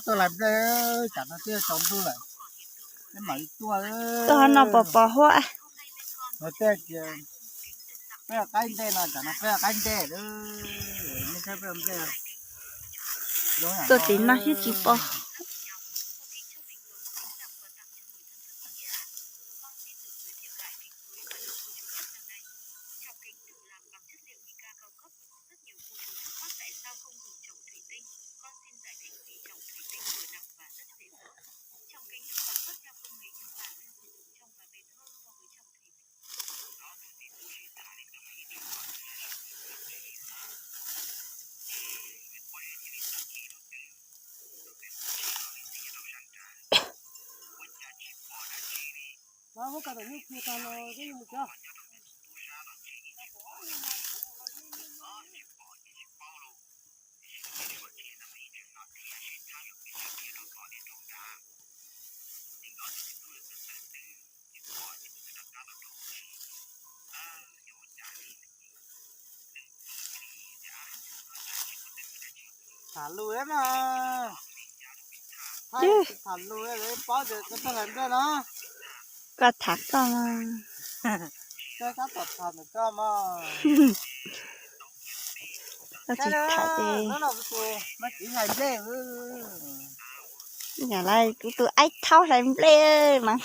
Tuaj lais nplej, tsam no twb tsaus ntuj lawm, peb mam li tuaj. Tuaj ho no pos pos huab. Peb qaib ntej no, tsam no peb qaib ntej. Tuaj tim no xwb tsis pom. Tham lus mas, tham lus lawv paub tias koj tuaj lais nplej no. Koj tham koj mas. Koj tab tom tham ntawm koj mas. Koj tsis tham ces, yam li kuv tus aib thaub hlais nplej mas.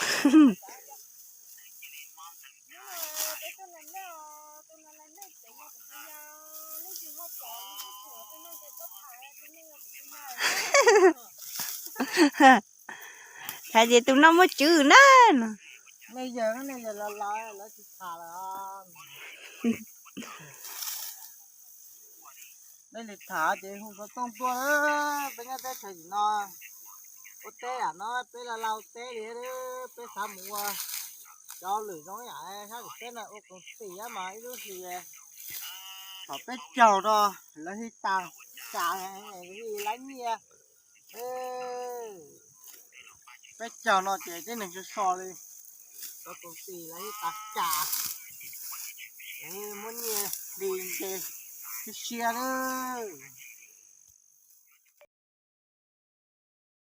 Hais tias tus no muaj tswv na no. Nej yawg, nej yawg los lawv tsis tham lawm. Nej li tham ces hu xov tooj tuaj. Peb nyob teb chaws tim no, ua teb yam no peb laj laj ua teb li, peb xav mus ua cov lwm zoo yam sab tim teb no ua koom sim mas ib lub hlis thaum peb caug no lawv thiaj tag, cas lawv nyiaj. Peb caug no ces tib neeg so so li, cov koom sim lawv thiaj tag, cas lawv muab nyiaj hli nce siab siab lawm.